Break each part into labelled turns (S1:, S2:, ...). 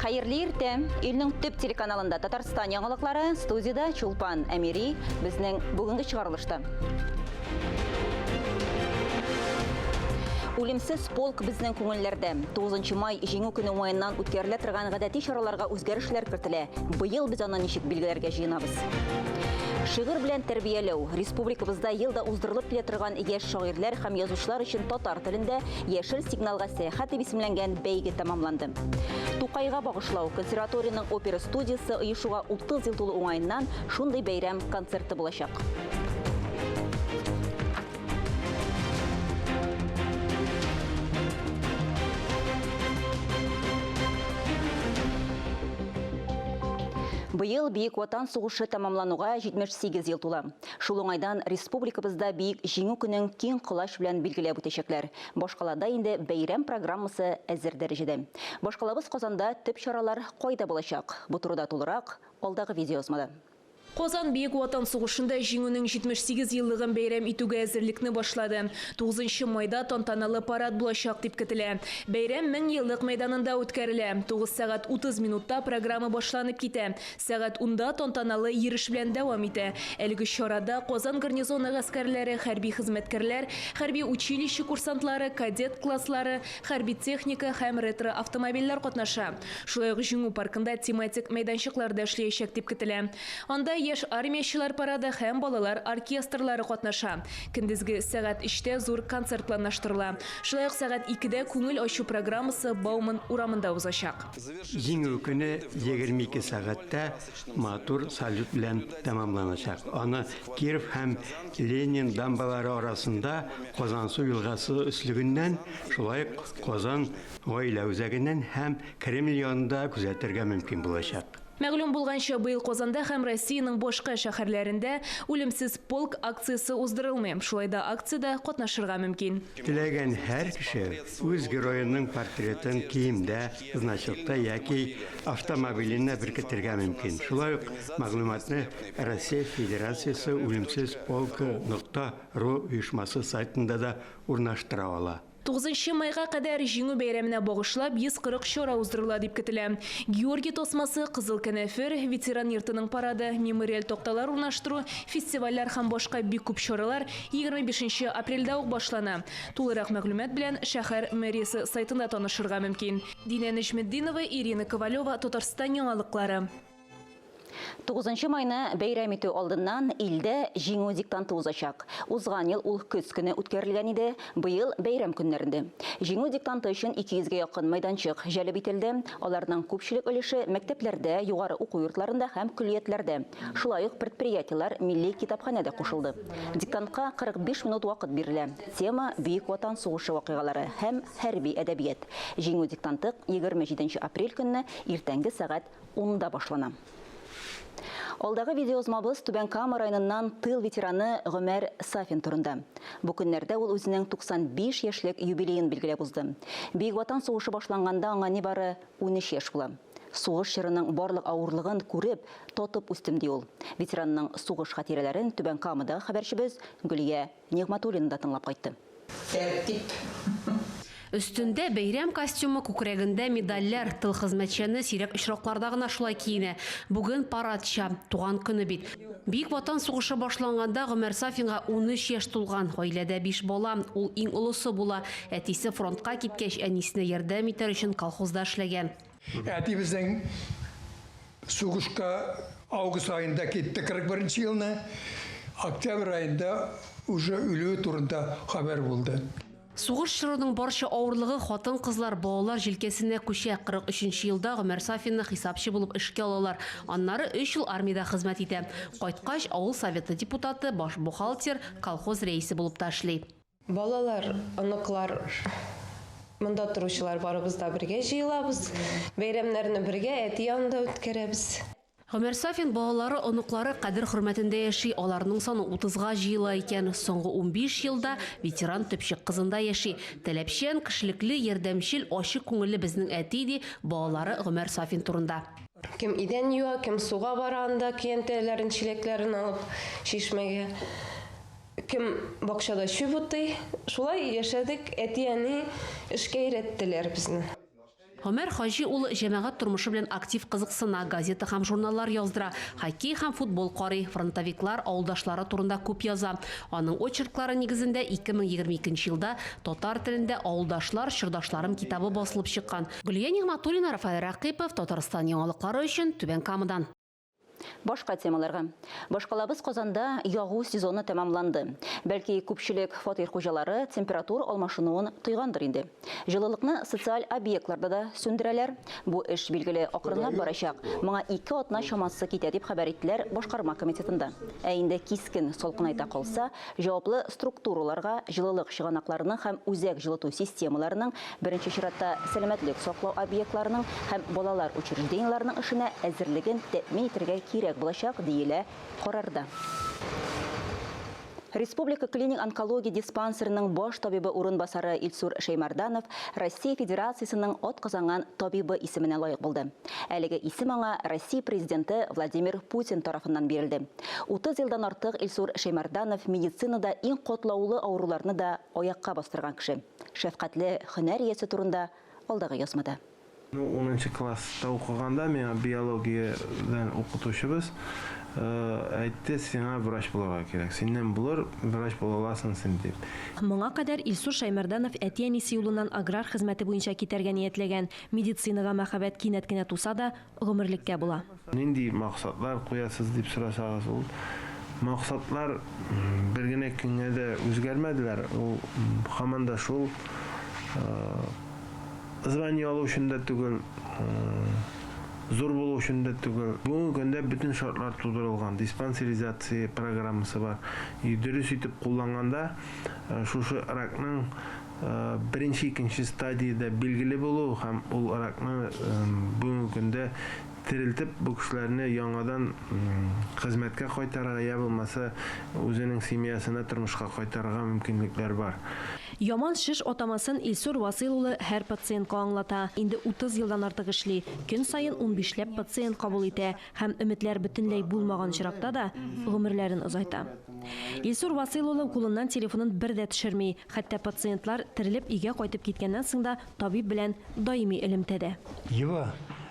S1: Хәерле иртә! Илнең төп телеканалында Татарстан яңалыклары, студиядә Чулпан Әмири, безнең бүгенге чыгарылышта. Үлемсез полк безнең күңелләрдә. 9 май Җиңү көне уңаеннан үткәрелә торган гадәти чараларга үзгәрешләр кертелә. Быел без аны ничек билгеләргә җыенабыз? Шигырь белән тәрбияләү республикабызда ел да уздырылып килә торган яшь шагыйрьләр һәм язучылар өчен татар телендә Яшел сигналга сәяхәт дип исемләнгән бәйге тәмамланды. Тукайга багышлау консерваториянең опера студиясе оешуга 30 ел тулу уңаеннан шундый бәйрәм концерты булачак. Быел Бөек Ватан сугышы тәмамлануга 78 ел тула. Шул уңайдан республикабызда Бөек Җиңү көнен киң колач белән билгеләп үтәчәкләр. Башкалада инде бәйрәм программасы әзер дәрәҗәдә. Башкалабыз Казанда төп чаралар кайда булачак? Бу турыда тулырак алдагы видеоязмада.
S2: Казан Бөек Ватан сугышында Җиңүнең 78 еллыгын бәйрәм итүгә әзерлекне башлады. Тугызынчы майда тантаналы парад булачак дип көтелә. Бәйрәм Меңьеллык мәйданында үткәрелә. Тугыз сәгать 30 минутта программа башланып китә. Сәгать унда тантаналы йөреш белән дәвам итә. Әлеге чарада Казан гарнизоны гаскәрләре, хәрби хезмәткәрләр, хәрби училище курсантлары, кадет класслары, хәрби техника һәм ретро-автомобильләр катнаша. Шулай ук Җиңү паркында тематик мәйданчыклар да эшләячәк дип көтелә. Анда яшь армиячеләр парады һәм балалар оркестрлары катнаша. Көндезге сәгать өчтә зур концерт планлаштырыла. Шулай ук сәгать икедә күңел ачу программасы Бауман урамында узачак.
S3: Җиңү көне 22 сәгатьтә матур салют белән тәмамланачак. Аны Киров һәм Ленин дамбалары арасында Казансу елгасы өслегеннән, шулай ук Казан Гаилә үзәгеннән һәм Кремль янында күзәтергә мөмкин булачак.
S2: Мәгълүм булганча, быел Казанда һәм Россиянең башка шәһәрләрендә Үлемсез полк акциясе уздырылмый. Шулай да акциядә катнашырга мөмкин.
S3: Теләгән һәр кеше үз героеның портретын киемдә, значокта яки автомобиленә беркетергә мөмкин. Шулай ук мәгълүматны Россия Федерациясе Үлемсез полкы нокта ру оешмасы сайтында да урнаштыра ала.
S2: Тугызынчы майга кадәр Җиңү бәйрәменә багышлап 140 чара уздырыла дип көтелә. Георгий тасмасы, Кызыл канәфер, Ветеран йортының парады, мемориаль такталар урнаштыру, фестивальләр һәм башка бик күп чаралар 25 нче апрельдә ук башлана. Тулырак мәгълүмат белән шәһәр мэриясе сайтында танышырга мөмкин. Динә Нәҗметдинова, Ирина Ковалева, Татарстан яңалыклары.
S1: 9 майны бәйрәм итү алдыннан илдә Җиңү диктанты узачак. Узган ел ул көз көне үткәрелгән иде, быел бәйрәм көннәрендә. Җиңү диктанты өчен 200 гә якын мәйданчык җәлеп ителде. Аларның күпчелек өлеше мәктәпләрдә, югары уку йортларында һәм көллиятләрдә. Шулай ук предприятиеләр, милли китапханә дә кушылды. Диктантка 45 минут вакыт бирелә. Тема, Бөек Ватан сугышы вакыйгалары һәм хәрби әдәбият. Җиңү диктанты 27 апрель көнне иртәнге сәгать Унда башлана. Алдагы видеоязмабыз Түбән Кама районыннан тыл ветераны Гомәр Сафин турында. Бу көннәрдә ул үзенең 95 яшьлек юбилеен билгеләп узды. Бөек Ватан сугышы башланганда аңа нибары 13 яшь була. Сугыш чорының барлык авырлыгын күреп, татып үстем, ди ул. Ветеранның сугыш хатирәләрен Түбән Камадагы хәбәрчебез Гөлия Нигъмәтуллина да тыңлап кайтты.
S4: Тәртип.
S5: Өстендә бәйрәм костюмы, күкрәгендә медальләр. Тыл хезмәтчәне сирәк очракларда гына шулай киенә. Бүген парадча, туган көне бит. Бөек Ватан сугышы башланганда Гомәр Сафинга 13 яшь тулган. Гаиләдә биш бала, ул иң олысы була. Әтисе фронтка киткәч, әнисенә ярдәм итәр өчен колхозда эшләгән.
S6: Әти безнең сугышка август аенда китте, 41 нче елны. Октябрь аенда уже үлүе турында хәбәр булды.
S5: Сугыш чорының барча авырлыгы хатын-кызлар, балалар җилкәсенә күчә. 43 нче елда Гомәр Сафинны хисапчы булып эшкә алалар. Аннары өч ел армиядә хезмәт итә. Кайткач, авыл советы депутаты, баш бухгалтер, колхоз рәисе булып та эшли.
S7: Балалар, оныклар, монда торучылар барыбыз да бергә җыелабыз. Бәйрәмнәрне бергә әти янында үткәрәбез.
S5: Гомәр Сафин балалары, оныклары кадер-хөрмәтендә яши. Аларның саны утызга җыела икән. Соңгы 15 елда ветеран төпчек кызында яши. Таләпчән, кешелекле, ярдәмчел, ачык күңелле безнең әти, ди балалары Гомәр Сафин турында.
S7: Кем идән юа, кем суга бара анда, көянтәләрен, чиләкләрен алып чишмәгә. Кем бакчада чүп утый. Шулай яшәдек, әти-әни эшкә өйрәттеләр безне.
S5: Гомәр хаҗи улы җәмәгать тормышы белән актив кызыксына, газета һәм журналлар яздыра, хоккей һәм футбол карый, фронтовиклар, авылдашлары турында күп яза. Аның очерклары нигезендә 2022 елда татар телендә Авылдашлар, чордашларым китабы басылып чыккан. Гөлия Нигъмәтуллина, Рафаэль Рәкыйпов, Татарстан яңалыклары өчен Түбән Камадан.
S1: Башка темаларга. Башкалабыз Казанда ягу сезоны тәмамланды. Бәлки күпчелек фатир хуҗалары температура алмашынуын тойгандыр инде. Җылылыкны социаль объектларда да сүндерәләр. Бу эш, билгеле, акрынлап барачак. Моңа ике атна чамасы китә, дип хәбәр иттеләр башкарма комитетында. Ә инде кискен салкынайта калса, җаваплы структураларга җылылык чыганакларының һәм үзәк җылыту системаларының, беренче чиратта сәламәтлек саклау объектларының һәм балалар учреждениеләренең эшенә әзерлеген тәэмин итәргә кирәк булачак, диелә карарда. Республика клиник онкология диспансерының баш табибы урынбасары Илсур Шәймәрданов Россия Федерациясенең атказанган табибы исеменә лаек булды. Әлеге исем аңа Россия Президенты Владимир Путин тарафыннан бирелде. 30 елдан артык Илсур Шәймәрданов медицинада иң катлаулы авыруларны да аякка бастырган кеше. Шәфкатьле һөнәр иясе турында алдагы язмада.
S4: Ну, унынчы класста укыганда миңа биологиядән укытучыбыз әйтте, сиңа врач булырга кирәк. Синнән булыр, врач була аласың син, дип.
S8: Моңа кадәр Илсур Шәймәрданов әти-әнисе юлыннан аграр хезмәте буенча китәргә ниятләгән. Медицинага мәхәббәт кинәт кенә туса да, гомерлеккә була.
S4: Нинди максатлар куясыз дип сорасагыз, ул максатлар бер генә көнгә дә үзгәрмәделәр. Ул һаман да шул звание алу өчен дә түгел, зур булу өчен дә түгел. Бүгенге көндә бөтен шартлар тудырылган, диспансеризация программасы бар. И дөрес итеп кулланганда, шушы ракның беренче, икенче стадиядә билгеле булу һәм ул ракны бүгенге көндә терелтеп, бу кешеләрне яңадан хезмәткә кайтарырга, я булмаса үзенең семьясына тормышка кайтарырга мөмкинлекләр бар.
S8: Яман шеш атамасын Илсур Васыйл улы һәр пациентка аңлата. Инде 30 елдан артык эшли. Көн саен унбишләп пациент кабул итә һәм өметләр бөтенләй булмаган очракта да гомерләрен озайта. Илсур Васыйл улы кулыннан телефонын бер дә төшерми. Хәтта пациентлар терелеп өйгә кайтып киткәннән соң да табиб белән даими элемтәдә.
S3: Его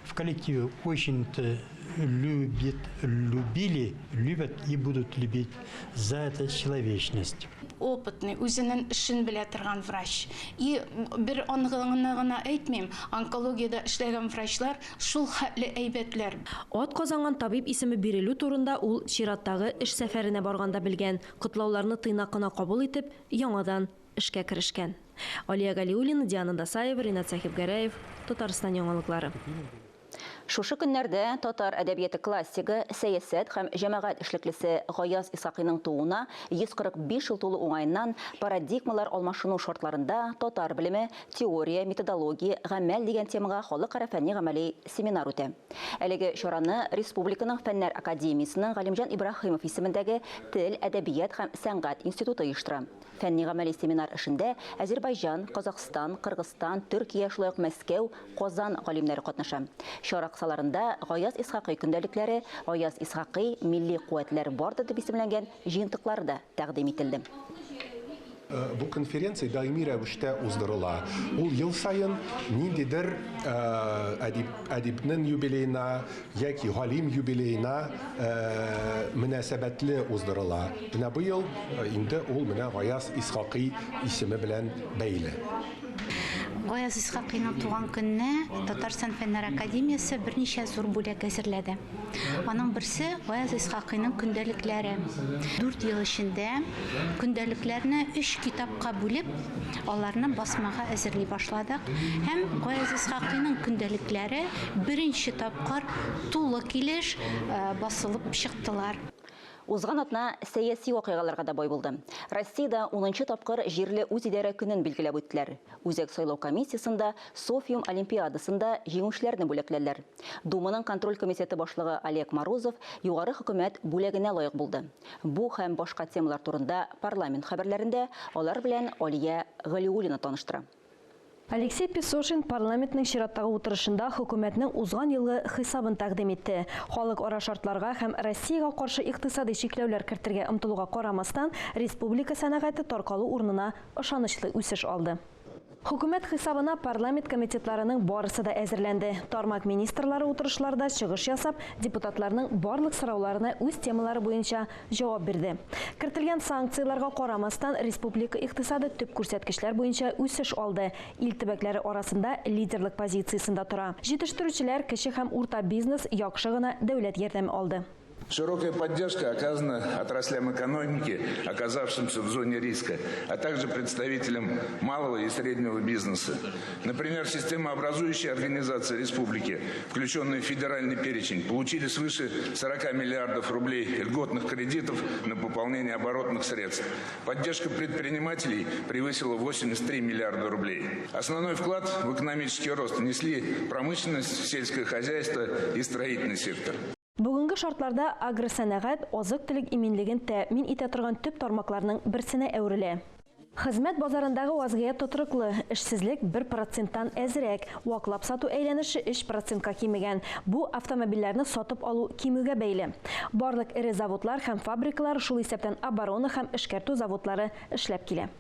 S3: в коллективе очень-то любит, любили, любят и будут любить за это человечность.
S9: Опытный, үзенең эшен белә торган врач. И бер аны гына әйтмим, онкологиядә эшләгән врачлар шул хәтле әйбәтләр.
S8: Ат казанган табиб исеме бирелү турында ул чираттагы эш сәфәренә барганда белгән. Котлауларны тыйнак кына кабул итеп, яңадан эшкә керешкән. Алия Галиуллина, Диана Дасаева, Ринат Сәхибгәрәев, Татарстан яңалыклары.
S1: Шушы көннәрдә татар әдәбияты классигы, сәясәт һәм җәмәгать эшлеклесе Гаяз Исхакыйның тууына 145 ел тулу уңаеннан парадигмалар алмашыну шартларында татар белеме, теория, методология, гамәл дигән темага халыкара фәнни-гамәли семинар үтә. Әлеге чараны Республиканың Фәннәр академиясенең Галимҗан Ибраһимов исемендәге Тел, әдәбият һәм сәнгать институты оештыра. Фәнни-гамәли семинар эшендә Әзербайҗан, Казахстан, Кыргызстан, Төркия, шулай ук Мәскәү, Казан галимнәре катнаша. Чара кысаларында Гаяз Исхакый көндәлекләре, Гаяз Исхакый милли куәтләр бардыр дип исемләнгән җыентыклары да тәкъдим ителде.
S10: Бу конференция даими рәвештә уздырыла. Ул ел саен ниндидер әдип, әдипнең юбилеена яки галим юбилеена мөнәсәбәтле уздырыла. Менә быел инде ул менә Гаяз Исхакый исеме белән бәйле.
S11: Гаяз Исхакыйның туган көненә Татарстан Фәннәр академиясе берничә зур бүләк әзерләде. Аның берсе Гаяз Исхакыйның көндәлекләре. 4 ел эчендә көндәлекләрне 3 китапка бүлеп, аларны басмага әзерли башладык. Һәм Гаяз Исхакыйның көндәлекләре беренче тапкыр тулы килеш басылып чыктылар.
S1: Узган атна сәяси вакыйгаларга да бай булды. Россиядә 10нчы тапкыр җирле үзидарә көнен билгеләп үттеләр. Үзәк сайлау комиссиясендә Софиум Олимпиадасында җиңүчеләрне бүләкләделәр. Думаның контроль комитеты башлыгы Олег Морозов югары хөкүмәт бүләгенә лаек булды. Бу һәм башка темалар турында парламент хәбәрләрендә алар белән Алия Галиуллина таныштыра.
S8: Алексей Песошин парламентның чираттагы утырышында хөкүмәтнең узган елгы хисабын тәкъдим итте. Халыкара шартларга һәм Россиягә каршы икътисади чикләүләр кертергә омтылуга карамастан, республика сәнәгате таркалу урынына ышанычлы үсеш алды. Хөкүмәт хисабына парламент комитетларының барысы да әзерләнде. Тармак министрлары утырышларда чыгыш ясап, депутатларның барлык сорауларына үз темалары буенча җавап бирде. Кертелгән санкцияләргә карамастан, республика икътисады төп күрсәткечләр буенча үсеш алды. Ил төбәкләре арасында лидерлык позициясендә тора. Җитештерүчеләр, кече һәм урта бизнес яхшы гына дәүләт ярдәме алды.
S12: Широкая поддержка оказана отраслям экономики, оказавшимся в зоне риска, а также представителям малого и среднего бизнеса. Например, системообразующие организации республики, включенные в федеральный перечень, получили свыше 40 миллиардов рублей льготных кредитов на пополнение оборотных средств. Поддержка предпринимателей превысила 83 миллиарда рублей. Основной вклад в экономический рост внесли промышленность, сельское хозяйство и строительный сектор.
S8: Бүгенге шартларда агросәнәгать азык-төлек иминлеген тәэмин итә торган төп тармакларның берсенә әверелә. Хезмәт базарындагы вазгыять тотрыклы, эшсезлек 1 проценттан әзрәк, ваклап сату әйләнеше 3 процентка кимегән. Бу автомобильләрне сатып алу кимүгә бәйле. Барлык эре заводлар һәм фабрикалар, шул исәптән оборона һәм эшкәртү заводлары эшләп килә.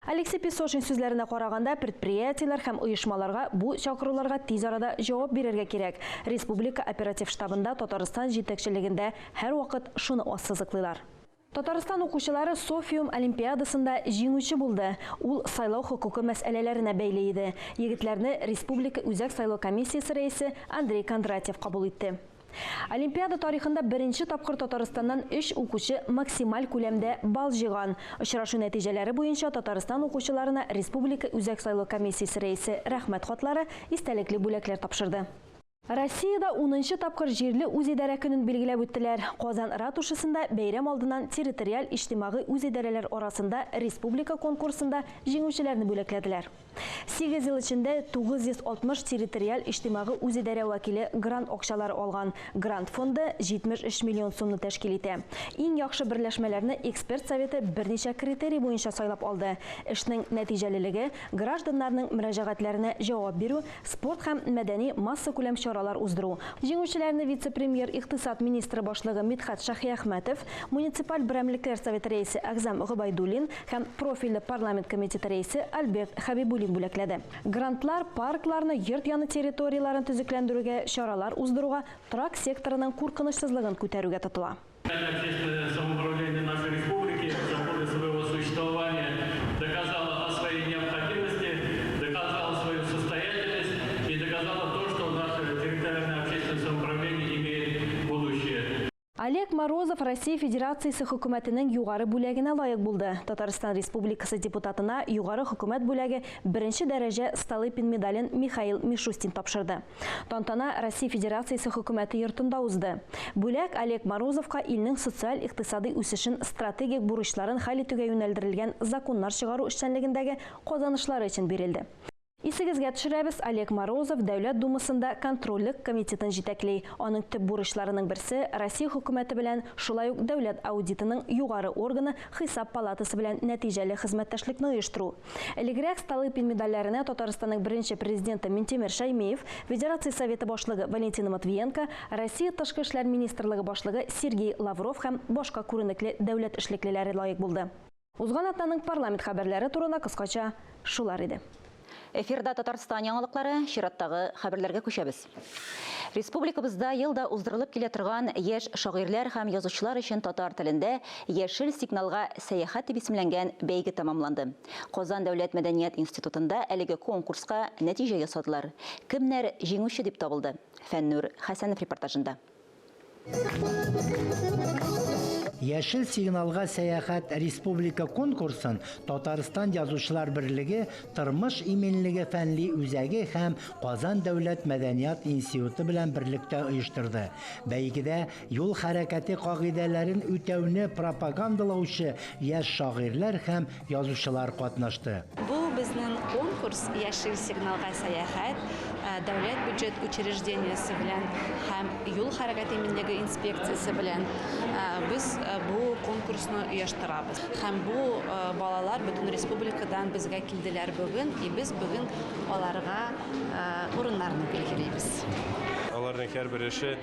S8: Алексей Песошин сүзләренә караганда, предприятиеләр һәм оешмаларга бу чакыруларга тиз арада җавап бирергә кирәк. Республика оператив штабында Татарстан җитәкчелегендә һәрвакыт шуны ассызыклыйлар. Татарстан укучылары Софиум олимпиадасында җиңүче булды. Ул сайлау хокукы мәсьәләләренә бәйле иде. Егетләрне Республика Үзәк сайлау комиссиясе рәисе Андрей Кондратьев кабул итте. Олимпиада тарихында беренче тапкыр Татарстаннан 3 укучы максималь күләмдә балл җыйган. Очрашу нәтиҗәләре буенча Татарстан укучыларына Республика Үзәк сайлау комиссиясе рәисе рәхмәт хатлары, истәлекле бүләкләр тапшырды. Россиядә 10нчы тапкыр җирле үзидарә көнен билгеләп үттеләр. Казан ратушасында бәйрәм алдыннан территориаль иҗтимагый үзидарәләр арасында республика конкурсында җиңүчеләрне бүләкләделәр. 8 ел эчендә 960 территориаль иҗтимагый үзидарә вәкиле грант акчалары алган. Грант фонды 73 миллион сумны тәшкил итә. Иң яхшы берләшмәләрне эксперт советы берничә критерий буенча сайлап алды. Эшнең нәтиҗәлелеге, гражданнарның мөрәҗәгатьләренә җавап бирү, спорт һәм мәдәни массакүләм чаралар уздыру. Җиңүчеләрне вице-премьер, икътисад министры башлыгы Мидхәт Шаһиәхмәтов, муниципаль берәмлекләр советы рәисе Әгъзам Гобәйдуллин һәм профильле парламент комитеты рәисе Альберт Хәбибуллин бүләкләде. Грантлар паркларны, йорт яны территорияләрен төзекләндерүгә, чаралар уздыруга, торак секторының куркынычсызлыгын күтәрүгә тотыла.
S13: Общественное самоуправление нашей республики за годы своего существования доказало о своей необходимости, доказало свою состоятельность и доказало то, что наше территориальное общественное самоуправление имеет будущее.
S8: Олег Морозов Россия Федерациясе хөкүмәтенең югары бүләгенә лаек булды. Татарстан Республикасы депутатына югары хөкүмәт бүләге беренче дәрәҗә Столыпин медален Михаил Мишустин тапшырды. Тантана Россия Федерациясе хөкүмәте йортында узды. Бүләк Олег Морозовка илнең социаль-икътисадый үсешен стратегик бурычларын хәл итүгә юнәлдерелгән законнар чыгару эшчәнлегендәге казанышлары өчен бирелде. Исегезгә төшерәбез, Олег Морозов Дәүләт Думасында контрольлек комитетын җитәкли. Аның төп бурычларының берсе Россия хөкүмәте белән, шулай ук дәүләт аудитының югары органы Хисап палатасы белән нәтиҗәле хезмәттәшлекне оештыру. Элегрәк Столыпин медальләренә Татарстанның беренче президенты Минтимер Шәймиев, Федерация Советы башлыгы Валентина Матвиенко, Россия Тышкы эшләр министрлыгы башлыгы Сергей Лавров һәм башка күренекле дәүләт эшлеклеләре лаек булды. Узган атнаның парламент хәбәрләре турында кыскача шулар иде.
S1: Эфирда Татарстан яңалыклары, чираттагы хәбәрләргә күчәбез. Республикабызда елда уздырылып килә торган яшь шагыйрьләр һәм язучылар өчен татар телендә Яшел сигналга сәяхәт дип исемләнгән бәйге тәмамланды. Казан дәүләт мәдәният институтында әлеге конкурска нәтиҗә ясадылар. Кемнәр җиңүче дип табылды? Фәннүр Хәсәнов репортажында.
S14: Яшел сигналга сәяхәт республика конкурсын Татарстан Язучылар берлеге Тормыш иминлеге фәнли үзәге һәм Казан дәүләт мәдәният институты белән берлектә оештырды. Бәйгедә юл хәрәкәте кагыйдәләрен үтәүне пропагандалаучы яшь шагыйрьләр һәм язучылар катнашты.
S15: Бу безнең конкурс Яшел сигналга сәяхәт дәүләт бюджет учреждениесе белән һәм юл хәрәкәте иминлеге инспекциясе белән без бу конкурсны оештырабыз. Һәм бу балалар бөтен республикадан безгә килделәр бүген, и без бүген аларга урыннарны билгелибез.
S16: Аларның һәрбер эше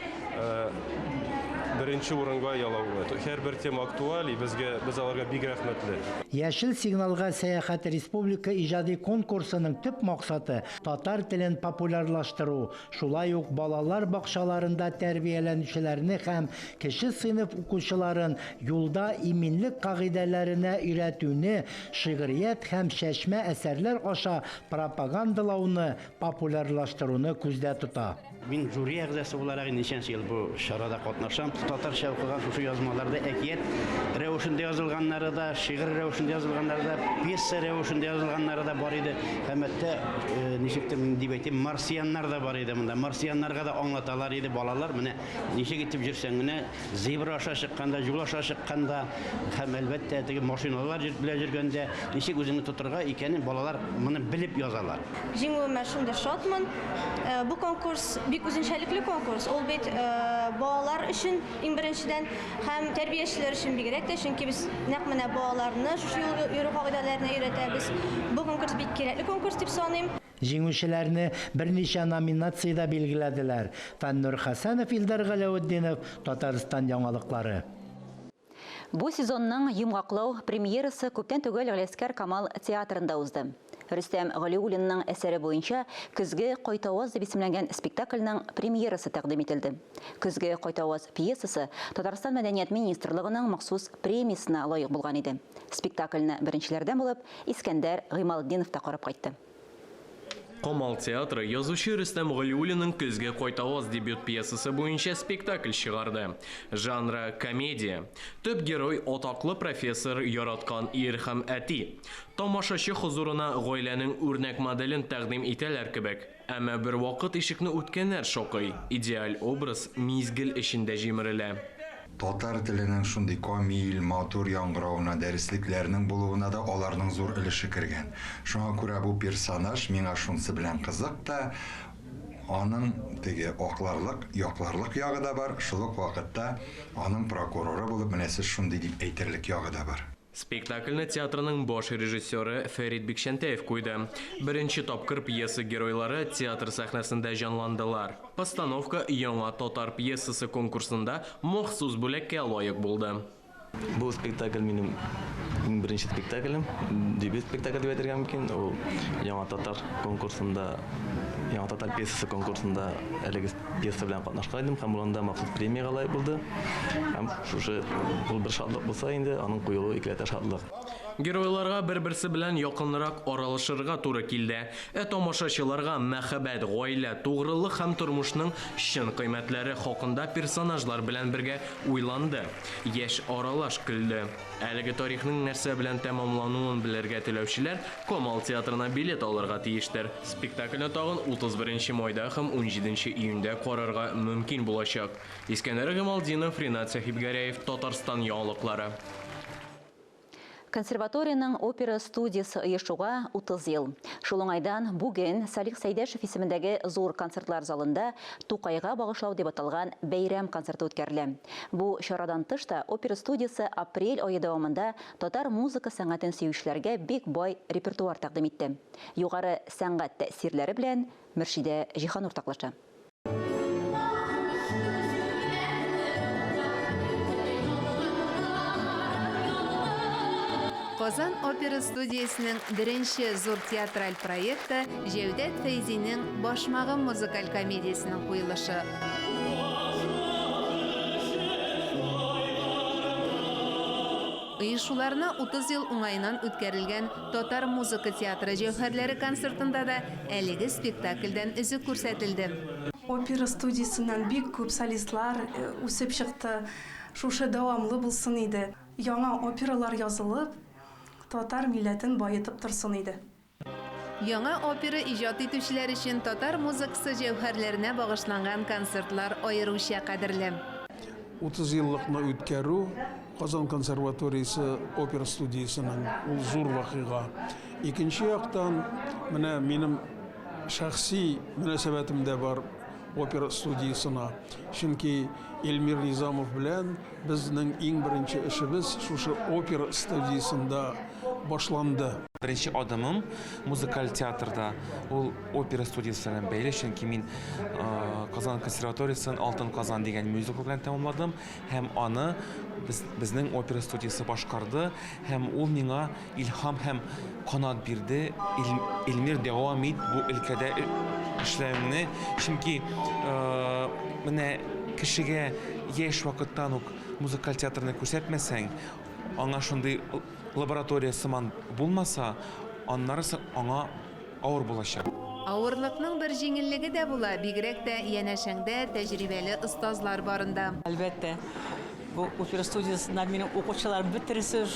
S16: беренче урынга ялаулы. Һәрбер тема актуаль, и безгә, без аларга бик рәхмәтле.
S14: Яшел сигналга сәяхәт республика иҗади конкурсының төп максаты, татар телен популярлаштыру, шулай ук балалар бакчаларында тәрбияләнүчеләрне һәм кече сыйныф укучыларын юлда иминлек кагыйдәләренә өйрәтүне шигърият һәм чәчмә әсәрләр аша пропагандалауны популярлаштыруны күздә тота.
S17: Мин жюри әгъзасы буларак инде ничәнче ел бу чарада катнашам. Татарча укыган шушы язмаларда әкият рәвешендә язылганнары да, шигырь рәвешендә язылганнары да, пьеса рәвешендә язылганнары да бар иде. Һәм хәтта, ничек дип әйтим, марсианнар да бар иде монда. Марсианнарга да аңлаталар иде балалар, менә ничек итеп йөрсәң генә, зебра аша чыкканда, юл аша чыкканда һәм, әлбәттә, теге машиналар белән йөргәндә ничек үзеңне тотырга икәнен балалар моны белеп язалар.
S18: Җиңүемә шундый шатмын. Бу конкурс бик үзенчәлекле конкурс. Ул бит балалар өчен иң беренчедән һәм тәрбиячеләр өчен бигрәк тә, чөнки без нәкъ менә балаларны шушы юл йөрү кагыйдәләренә өйрәтәбез. Бу конкурс бик кирәкле конкурс дип саныйм.
S14: Җиңүчеләрне берничә номинациядә билгеләделәр. Фәннур Хәсәнов, Илдар Галәветдинов, Татарстан яңалыклары.
S1: Бу сезонның йомгаклау премьерасы күптән түгел Галиәскәр Камал театрында узды. Рөстәм Галиуллинның әсәре буенча Көзге кайтаваз дип исемләнгән спектакльнең премьерасы тәкъдим ителде. Көзге кайтаваз пьесасы Татарстан Мәдәният министрлыгының махсус премиясенә лаек булган иде. Спектакльне беренчеләрдән булып Искәндәр Гыймалтдинов та карап кайтты.
S19: Камал театры язучы Рөстәм Галиуллинның Көзге кайтаваз дебют пьесасы буенча спектакль чыгарды. Жанры комедия. Төп герой атаклы профессор, яраткан ир һәм әти. Тамашачы хозурына гаиләнең үрнәк моделен тәкъдим итәләр кебек. Әмма бервакыт ишекне үткәннәр шакый, идеаль образ мизгел эчендә җимерелә.
S20: Татар теленең шундый камил, матур яңгыравына, дәреслекләрнең булуына да аларның зур өлеше кергән. Шуңа күрә бу персонаж миңа шунысы белән кызык та, аның теге акларлык, якларлык ягы да бар, шул ук вакытта аның прокуроры булып, менә сез шундый дип әйтерлек ягы да бар.
S19: Спектакльне театрның баш режиссеры Фәрит Бикчәнтәев куйды. Беренче тапкыр пьеса геройлары театр сәхнәсендә җанландылар. Постановка Яңа татар пьесасы конкурсында махсус бүләккә лаек булды.
S21: Бу спектакль минем иң беренче спектаклем, дебют спектакль дип әйтергә мөмкин. Ул Яңа татар конкурсында, Яңа татар пьесасы конкурсында әлеге пьеса белән катнашкан идем һәм ул анда махсус премиягә лаек булды. Һәм шушы ул бер шатлык булса инде, аның куелуы икеләтә шатлык.
S19: Геройларга бер-берсе белән якынрак аралашырга туры килде. Ә тамашачыларга мәхәббәт, гаилә, тугрылык һәм тормышның чын кыйммәтләре хакында персонажлар белән бергә уйланды, яшь аралаш көлде. Әлеге тарихның нәрсә белән тәмамлануын белергә теләүчеләр Камал театрына билет алырга тиештер. Спектакльне тагын 31 майда һәм 17 июньдә карарга мөмкин булачак. Искәндәр Гамалдинов, Ринат Сәхибгәрәев, Татарстан яңалыклары.
S1: Консерваториянең опера студиясе оешуга 30 ел. Шул уңайдан бүген Салих Сәйдәшев исемендәге зур концертлар залында Тукайга багышлау дип аталган бәйрәм концерты үткәрелә. Бу чарадан тыш та опера студиясе апрель ае дәвамында татар музыка сәнгатен сөючеләргә бик бай репертуар тәкъдим итте. Югары сәнгать тәэсирләре белән Мөршидә Җиһан уртаклаша.
S22: Казан опера студиясенең беренче зур театраль проекты Җәүдәт Фәйзинең Башмагым музыкаль комедиясенең куелышы. Оешуларына 30 ел уңаеннан үткәрелгән Татар музыка театры җәүһәрләре концертында да әлеге спектакльдән өзек күрсәтелде.
S23: Опера студиясеннән бик күп солистлар үсеп чыкты. Шушы дәвамлы булсын иде. Яңа опералар язылып, татар милләтен баетып торсын иде.
S22: Яңа опера иҗат итүчеләр өчен татар музыкасы җәүһәрләренә багышланган концертлар аеруча кадерле.
S24: 30 еллыкны үткәрү Казан консерваториясе опера студиясенең ул зур вакыйга. Икенче яктан, менә минем шәхси мөнәсәбәтем дә бар опера студиясенә. Чөнки Эльмир Низамов белән безнең иң беренче эшебез шушы опера студиясендә башланды.
S25: Беренче адымым музыкаль театрда, ул опера студиясе белән бәйле, чөнки мин
S2: Казан консерваториясен Алтын Казан дигән мюзикл белән тәмамладым һәм аны без, безнең опера студиясе башкарды һәм ул миңа илһам һәм канат бирде. Ил, Эльмир, дәвам ит бу өлкәдә эшләвеңне, чөнки менә кешегә яшь вакыттан ук музыкаль театрны күрсәтмәсәң, аңа шундый лаборатория сыман булмаса, аннары соң аңа авыр булачак.
S22: Авырлыкның бер җиңеллеге дә була, бигрәк тә янәшәңдә тәҗрибәле остазлар барында.
S5: Әлбәттә, бу опера студиясендә минем укучыларым бөтересе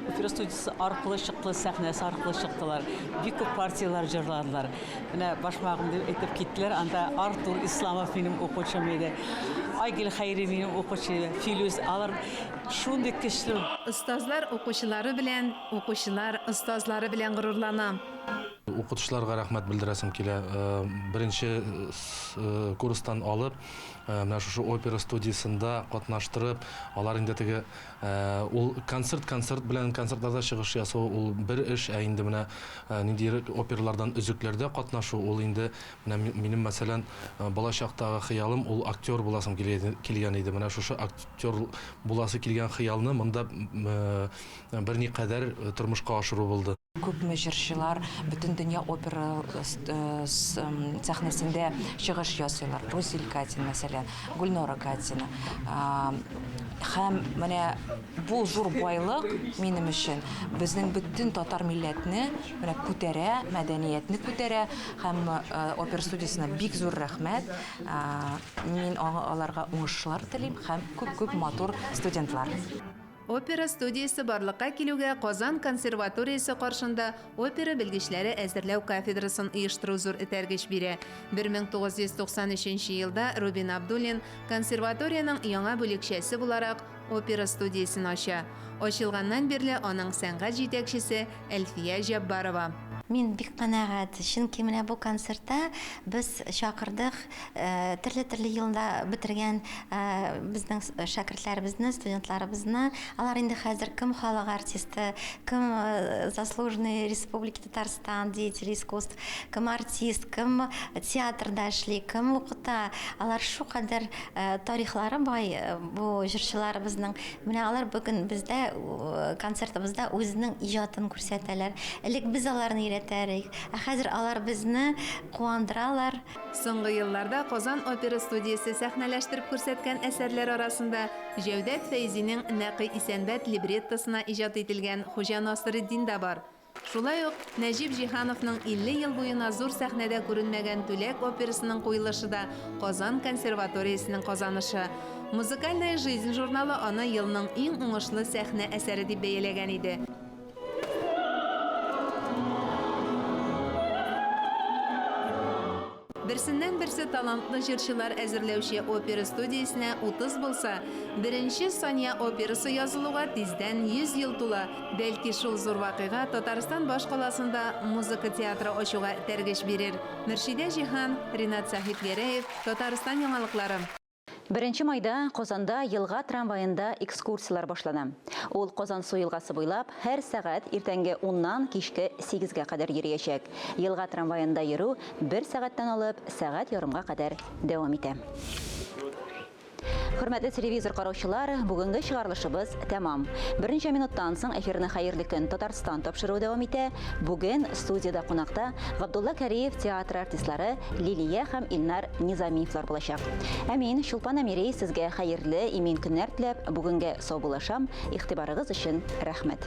S5: опера студиясе аркылы чыкты, сәхнәсе аркылы чыктылар. Бик күп партияләр җырладылар. Менә башмагым дип әйтеп киттеләр, анда Артур Исламов минем укучым иде. Айгөл Хәйри минем укучы иде. Филүс, алар шундый көчле.
S22: Остазлар укучылары белән, укучылар остазлары белән горурлана.
S6: Укытучыларга рәхмәт белдерәсем килә. Беренче курстан алып, менә шушы опера студиясендә катнаштырып, алар инде теге ул концерт концерт белән концертларда чыгыш ясау ул бер эш, ә инде менә ниндидер опералардан өзекләрдә катнашу ул инде менә минем, мәсәлән, бала чактагы хыялым ул актер буласым килгән иде. Менә шушы актер буласы килгән хыялны монда берникадәр тормышка ашыру булды.
S7: Күпме җырчылар Бөтендөнья опера сәхнәсендә чыгыш ясыйлар. Рузиль Катин, мәсәлән, Гөлнора Катина. Һәм менә бу зур байлык минем өчен безнең бөтен татар милләтне менә күтәрә, мәдәниятне күтәрә һәм опера студиясенә бик зур рәхмәт. Мин аларга уңышлар телим һәм күп-күп матур студентлар.
S22: Опера студиясе барлыкка килүгә Казан консерваториясе каршында опера белгечләре әзерләү кафедрасын оештыру зур этәргеч бирә. 1993 елда Рубин Абдуллин консерваториянең яңа бүлекчәсе буларак опера студиясен ача. Ачылганнан бирле аның сәнгать җитәкчесе Әлфия Җәббарова.
S25: Мин бик канәгать, чөнки менә бу концертта без чакырдык төрле-төрле елда бетергән безнең шәкертләребезне, студентларыбызны. Алар инде хәзер кем халык артисты, кем заслуженный Республики Татарстан деятель искусств, кем артист, кем театрда эшли, кем укыта. Алар шулкадәр тарихлары бай бу җырчыларыбызның. Менә алар бүген бездә концертыбызда үзенең иҗатын күрсәтәләр. Элек без аларны өйрәтә идек, ә хәзер алар безне куандыралар.
S22: Соңгы елларда Казан опера студиясе сәхнәләштереп күрсәткән әсәрләр арасында Җәүдәт Фәйзинең Нәкый Исәнбәт либреттосына иҗат ителгән Хуҗа Насретдин да бар. Шулай ук Нәҗип Җиһановның 50 ел буена зур сәхнәдә күренмәгән Түләк операсының куелышы да Казан консерваториясенең казанышы. Музыкальная жизнь журналы аны елның иң уңышлы сәхнә әсәре дип бәяләгән иде. Берсеннән-берсе талантлы җырчылар әзерләүче опера студиясенә 30 булса, беренче Сания операсы язылуга тиздән 100 ел тула. Бәлки шул зур вакыйга Татарстан башкаласында музыка театры ачуга этәргеч бирер. Мөршидә Җиһан, Ринат Сәхипгәрәев, Татарстан яңалыклары.
S1: Беренче майда Казанда елга трамваенда экскурсияләр башлана. Ул Казансу елгасы буйлап һәр сәгать иртәнге уннан кичке сигезгә кадәр йөриячәк. Елга трамваенда йөрү бер сәгатьтән алып сәгать ярымга кадәр дәвам итә. Хөрмәтле телевизор караучылар, бүгенге чыгарылышыбыз тәмам. Берничә минуттан соң эфирны Хәерле көн, Татарстан тапшыруы дәвам итә. Бүген студиядә кунакта Габдулла Кариев театры артистлары Лилия һәм Илнар Низамиевлар булачак. Ә мин, Чулпан Әмири, сезгә хәерле, имин көннәр теләп, бүгенгә саубуллашам. Игътибарыгыз өчен рәхмәт.